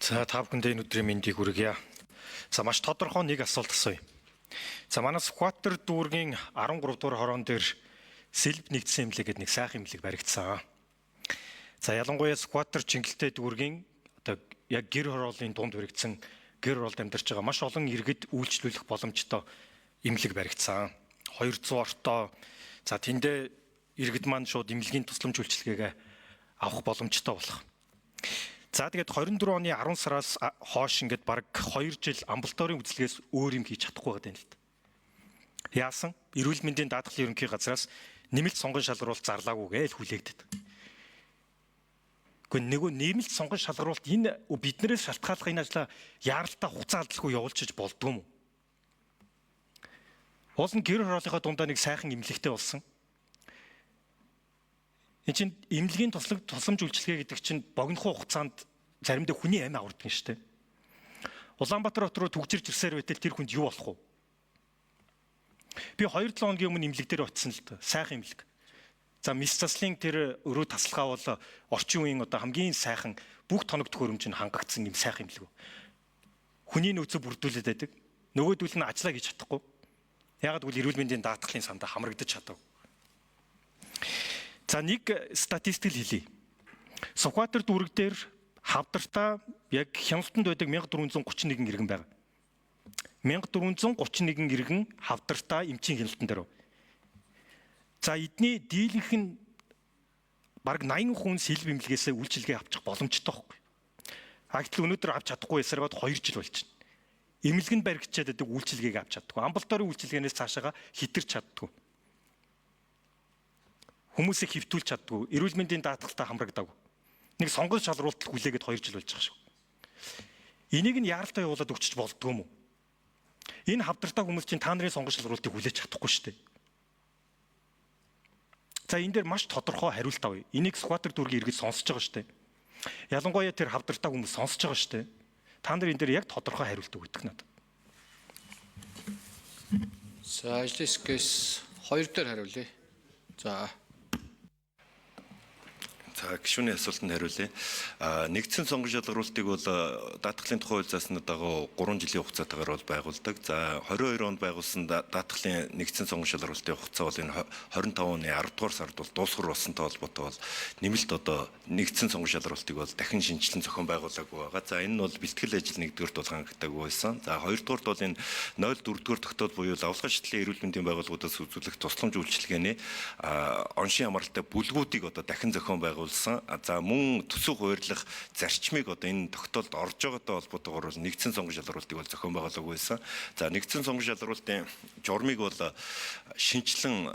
За, та бүхэндээ энэ өдрийн мэндийг хүргье. За, маш тодорхой нэг асуулт асууя. За, манай Сүхбаатар дүүргийн 13 дугаар хорон дээр сэлб нэгдсэн эмнэлэг гэдэг нэг сайхан эмнэлэг баригдсан. За, ялангуяа Сүхбаатар Чингэлтэй дүүргийн одоо яг гэр хорооллын дунд баригдсан, гэр хороолд амьдарч байгаа маш олон иргэд үйлчлүүлэх боломжтой эмнэлэг баригдсан. 200 ортой. За, тэндээ иргэд маань шууд эмнэлгийн тусламж үйлчилгээгээ авах боломжтой болох. За, тэгээд 24 оны 10 сараас хойш ингээд баг 2 жил амбулаторийн үзлэгээс өөр юм хийж чадахгүй байгаа юм л та. Яасан? Эрүүл мэндийн даатгалын ерөнхий газраас нэмэлт сонгон шалгаруулалт зарлаагүй гэж хүлээгдэв. Гэхдээ нөгөө нэмэлт сонгон шалгаруулалт энэ биднээс шалтгааллах энэ ажлаа яаралтай хугацаа алдалгүй явуулчих болдгоо юм уу? Уул нь гэр хорооллынхаа дундаа нэг сайхан эмнэлэгтэй болсон. Энэ чинь эмнэлгийн тусламж үйлчилгээ гэдэг чинь богинохон хугацаанд заримдаа хүний амь авардаг юм шүү дээ. Улаанбаатар хот руу түгжирч ирсээр байтал тэр хүнд юу болох вэ? Би 2-7 хоногийн өмнө эмнэлэг дээр очисон л доо. Сайхан эмнэлэг. За, мэс заслын тэр өрөө тасалгаа бол орчин үеийн одоо хамгийн сайхан бүх тоног төхөөрөмж нь хангагдсан юм сайхан эмнэлэг. Хүний нөөцөө бүрдүүлээд байдаг. Нөгөөдөл нь ажиллаа хийж чадахгүй. Яагаад гэвэл эрүүл мэндийн даатгалын сандаа хамрагдаж чадав. За, нэг статистик хэлье. Сүхбаатар дүүрэг дээр хавдартаа яг хяналтанд байдаг 1431 иргэн байна. 1431 иргэн хавдартаа эмчийн хяналтан дээр. За, эдний дийлэнх нь бараг 80 хүн сэлб эмнэлгээсээ үйлчилгээ авчих боломжтой байхгүй. А гэтэл өнөөдөр авч чадахгүй ясаргаад 2 жил болж байна. Эмнэлэг нь баригдчихэд байдаг, үйлчилгээг авч чаддаггүй. Амбулаторийн үйлчилгээнээс цаашаага хитэрч чаддаггүй. Хүмүүсийг хэвтүүлж чаддаггүй. Эрүүл мэндийн даатгалтай хамрагдаагүй. Нэг сонгон шалруулалт хүлээгээд 2 жил болж байгаа шүү. Энийг нь яаралтай явуулаад өгчөж болдгоо юм уу? Энэ хавдартай хүмүүс чинь та нарын сонгон шалруултыг хүлээж чадахгүй шүү дээ. За, энэ дээр маш тодорхой хариулт авъя. Энийг Сүхбаатар дүүргийн иргэд сонсож байгаа шүү дээ. Ялангуяа тэр хавдартай хүмүүс сонсож байгаа шүү дээ. Та нар энэ дээр яг тодорхой хариулт өгдөг надад. За, ажлын хэсгээс 2 дээр хариулъя. За. За, гишүүний асуултанд хариулъя. Нэгдсэн сонгон шалгаруултыг бол даатгалын тухай хууль заасны дагуу 3 жилийн хугацаатайгаар бол байгуулдаг. За, 22 онд байгуулсан даатгалын нэгдсэн сонгон шалгаруултын хугацаа бол энэ 25 оны 10 дугаар сард бол дуусгар болсонтой холбоотой бол нэмэлт одоо нэгдсэн сонгон шалгаруултыг бол дахин шинжилэн зохион байгуулаагүй байгаа. За, энэ нь бол бэлтгэл ажил нэгдүгээрт бол хангагдаагүй байсан. За, хоёрдугаарт бол энэ 0 4 дугаар тогтоол буюу лавлгаа шатлалын эрүүл мэндийн байгууллагуудаас үзүүлэх тусламж үйлчилгээний оншийн хамааралтай бүлгүүдийг одоо дахин зохион байгуулсан. За, мөн төсөв хуваарлах зарчмыг одоо энэ тогтоолд орж байгаатай холбоотойгоор бол нэгдсэн сонгон шалгаруултыг бол зохион байгуулаагүй байсан. За, нэгдсэн сонгон шалгаруултын журмыг бол шинжилэн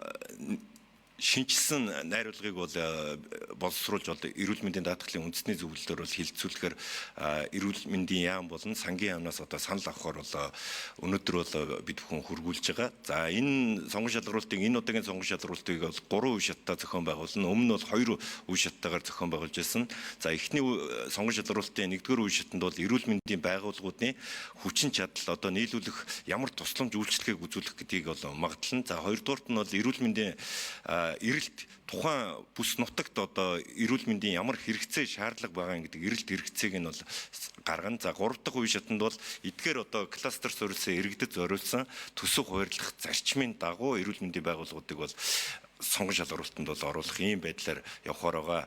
шинжилсэн найруулгыг бол боловсруулж бол эрүүл мэндийн даатгалын үндэсний зөвлөлөөр бол хилцүүлэхээр эрүүл мэндийн яам болон сангийн яамнаас одоо санал авахар бол өнөөдөр бол бид бүхэн хөргүүлж байгаа. За, энэ сонгон шалгаруултын, энэ удаагийн сонгон шалгаруултыг бол 3 үе шаттай зохион байгуулна. Өмнө нь бол 2 үе шаттайгаар зохион байгуулж байсан. За, эхний сонгон шалгаруултын 1-р үе шатанд бол эрүүл мэндийн байгууллагуудын хүчин чадал, одоо нийлүүлэх ямар тусламж үйлчилгээг үзүүлэх гэдгийг бол магадлан. За, хоёрдугаарт нь бол эрүүл мэндийн эрэлт тухайн бүс нутагт одоо эрүүл мэндийн ямар хэрэгцээ шаардлага байгаа гэдэг эрэлт хэрэгцээг нь бол гаргана. За, 3 дахь үе шатанд бол эдгээр одоо кластер суурилсан иргэдэд зориулсан төсөв хуваарлах зарчмын дагуу эрүүл мэндийн байгууллагуудыг бол сонгон шалгаруултанд бол оруулах ийм байдлаар явахаар байгаа.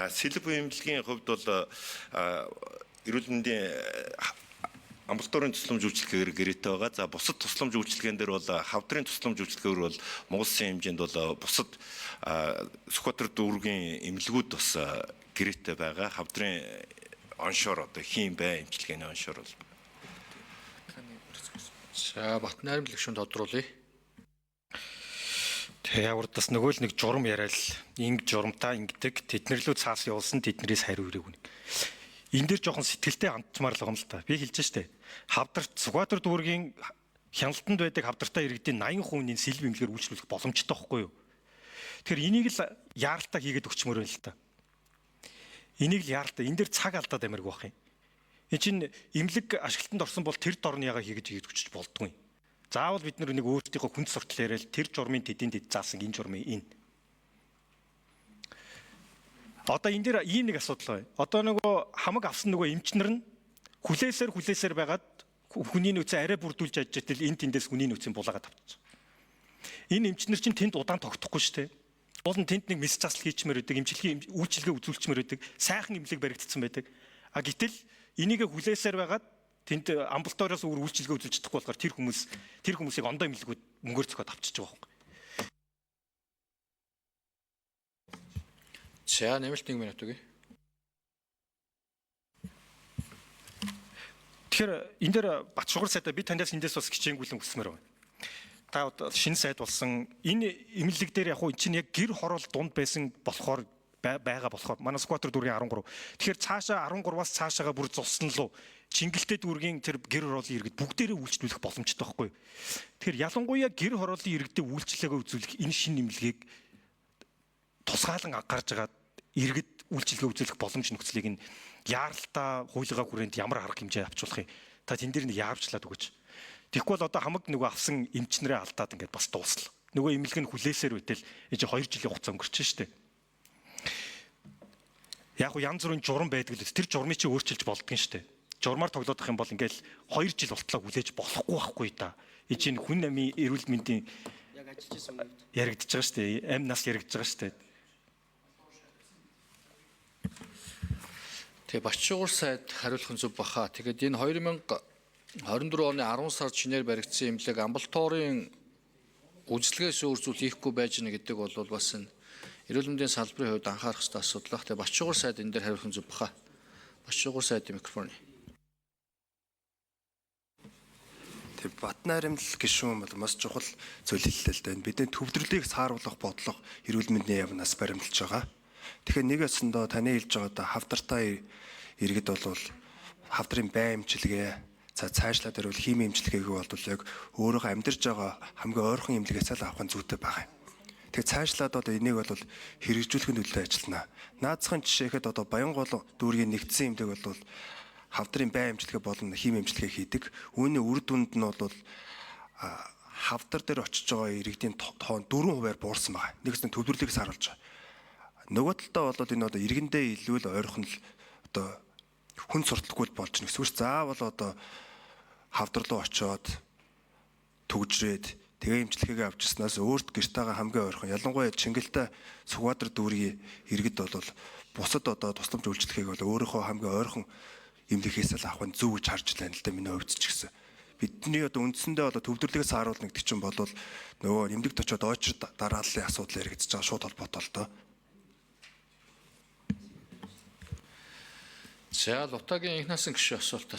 Сэлб эмнэлгийн хувьд бол эрүүл мэндийн амбулаторийн тусламж үйлчилгээгээр гэрээтэй байгаа. За, бусад тусламж үйлчилгээн дээр бол хавдрын тусламж үйлчилгээгээр бол Монгол Улсын хэмжээнд бол бусад Сүхбаатар дүүргийн эмнэлгүүд бас гэрээтэй байгаа. Хавдрын оншоор одоо хийм бай эмчилгээний оншоор бол. За, Бат найрамдал гишүүн тодруулъя. Тэгээ урдас нөгөө л нэг журам яриад инг журамтаа ингэдэг, тэднэр лүү цаас явуулсан, тэднэрээс хариу ирээг үнэ. Энэ дээр жоохон сэтгэлтэй хандчмаар л байгаа юм л та. Би хэлж штэ. Хавдарт Сүхбаатар дүүргийн хяналтанд байдаг хавдартай иргэдийн 80% нь сэлб эмнэлгээр үйлчлүүлэх боломжтой байхгүй юу? Тэгэхээр энийг л яаралтай хийгээд өгчмөр байл л та. Энийг л яаралтай. Энэ дээр цаг алдаад амирг байх юм. Энэ чинь эмнэлэг ашиглалтанд орсон бол тэр дор нь яга хийгээд өгчөж болдгүй. Заавал бид нэг өөрсдийнхөө хүнд суртал яриад тэр журмын тэдийн тэд заасан, энэ журмын энэ. Одоо энэ дээр ийм нэг асуудал байна. Одоо нөгөө хамаг авсан нөгөө эмчнэр нь хүлээсээр байгаад хүний нөөцөө арай бүрдүүлж ажиж итэл энэ тэндээс хүний нөөцийн булаагаад авчих. Энэ эмчнэр чинь тэнд удаан тогтохгүй шүү дээ. Уул нь тэнд нэг мэс засал хийчмээр байдаг, эмчилгээ үйлчилгээ үзүүлчмээр байдаг, сайхан эмнэлэг баригдсан байдаг. А гэтэл энийгээ хүлээсээр байгаад тэнд амбулаториос өөр үйлчилгээ үзүүлж чадахгүй болохоор тэр хүмүүсийг ондоо эмнэлгүүд мөнгөөр зөхиод авчиж байгаа байхгүй. За нэмэлт 1 минут өгье. Тэгэхээр энэ дээр Батшугар сайдаа би танаас эндээс бас хичээнгүйлэн хүсмээр байна. Та одоо шинэ сайд болсон энэ эмнэлэг дээр яг хуу эн чинь яг гэр хороол дунд байсан болохоор байгаа болохоор манай Сүхбаатар дүүргийн 13. Тэгэхээр цаашаа 13-аас цаашаага бүр зулсан лу Чингэлтэй дүүргийн тэр гэр хорооллын иргэд бүгдээрээ үйлчлүүлэх боломжтой байхгүй. Тэгэхээр ялангуяа гэр хорооллын иргэдэд үйлчлэгээ үзүүлэх энэ шинэ эмнэлгийг тусгаалan гарч байгаа иргэд үйлчилгээ үзүүлэх боломж нөхцөлийг нь яаралтай хуулийнхаа хүрээнд ямар арга хэмжээ авч болох юм. Та тэн дээр нэг яавчлаад өгөөч. Тэгэхгүй бол одоо хамаг нөгөө авсан эмчнэрээ алдаад ингээд бас дуусла. Нөгөө эмнэлэг нь хүлээсээр байтал энэ чинь 2 жилийн хугацаа өнгөрч штэ. Яг уу янз бүрийн журам байдаг л тэр журмыг чи өөрчилж болдгон штэ. Журмаар тоглоодох юм бол ингээл 2 жил болтлоо хүлээж болохгүй байхгүй да. Энэ чинь хүн амийн эрүүл мэндийн Яг ажиллаж байсан үед яригдж байгаа штэ. Амь нас яригдж байгаа штэ. Тэгээ Батшуугар сайд хариулах нь зөв баха. Тэгээд энэ 2024 оны 10 сард шинээр баригдсан эмнэлэг амбулаторийн үйлчилгээгээс өөр зүйл хийхгүй байж гэнэ гэдэг бол бас энэ эрүүл мэндийн салбарын хувьд анхаарах ёстой асуудал бах. Тэгээ Батшуугар сайд энэ дээр хариулах нь зөв баха. Батшуугар сайдын микрофон. Тэг Батнайрамлал гишүүн бол маш чухал зүйл хэллээ л дээ. Бидний төвлөрлийг сааруулах бодлого эрүүл мэндийн яамнаас баримталж байгаа. Тэгэхээр нэг өсөндөө таны хэлж байгаа одоо хавдартай иргэд бол хавдрын бай эмчилгээ, за цаашлаад ирвэл хими эмчилгээг бол яг өөрөөхөө амьдарч байгаа хамгийн ойрхон эмнэлгээс л авах нь зүйтэй байгаа юм. Тэгэхээр цаашлаад одоо энийг бол хэрэгжүүлэхин төлөө ажиллана. Наацхан жишээхэд одоо Баянгол дүүргийн нэгдсэн эмнэлэг бол хавдрын бай эмчилгээ болон хими эмчилгээ хийдэг. Үүний үр дүнд нь бол хавдар дээр очиж байгаа иргэдийн тоон 4%-аар буурсан байгаа. Нэгс нь төвлөрлийг сааруулж байгаа. Нөгөө талдаа бол энэ одоо иргэндээ илүү л ойрхон л одоо хүн сурталгүй болж байна гэсэн үг. Заавал одоо хавдар руу очиод түгжрээд тэгээ эмчилгээгээ авчирснаас өөрт гэртээгээ хамгийн ойрхон ялангуяа Чингэлтэй Сүхбаатар дүүргийн иргэд бол бусад одоо тусламж үйлчилгээг бол өөрийнхөө хамгийн ойрхон эмнэлгээс л авах нь зөв гэж харж байна л да миний хувьд ч гэсэн. Бидний одоо үндсэндээ одоо төвлөрлөгөөс сааруулна гэдэг чинь бол нөгөө эмнэлэгт очиод ойчр дарааллын асуудал яригдчихэж байгаа шууд холбоотой л доо. За Лутагийн инх насан гишүүн асуултаас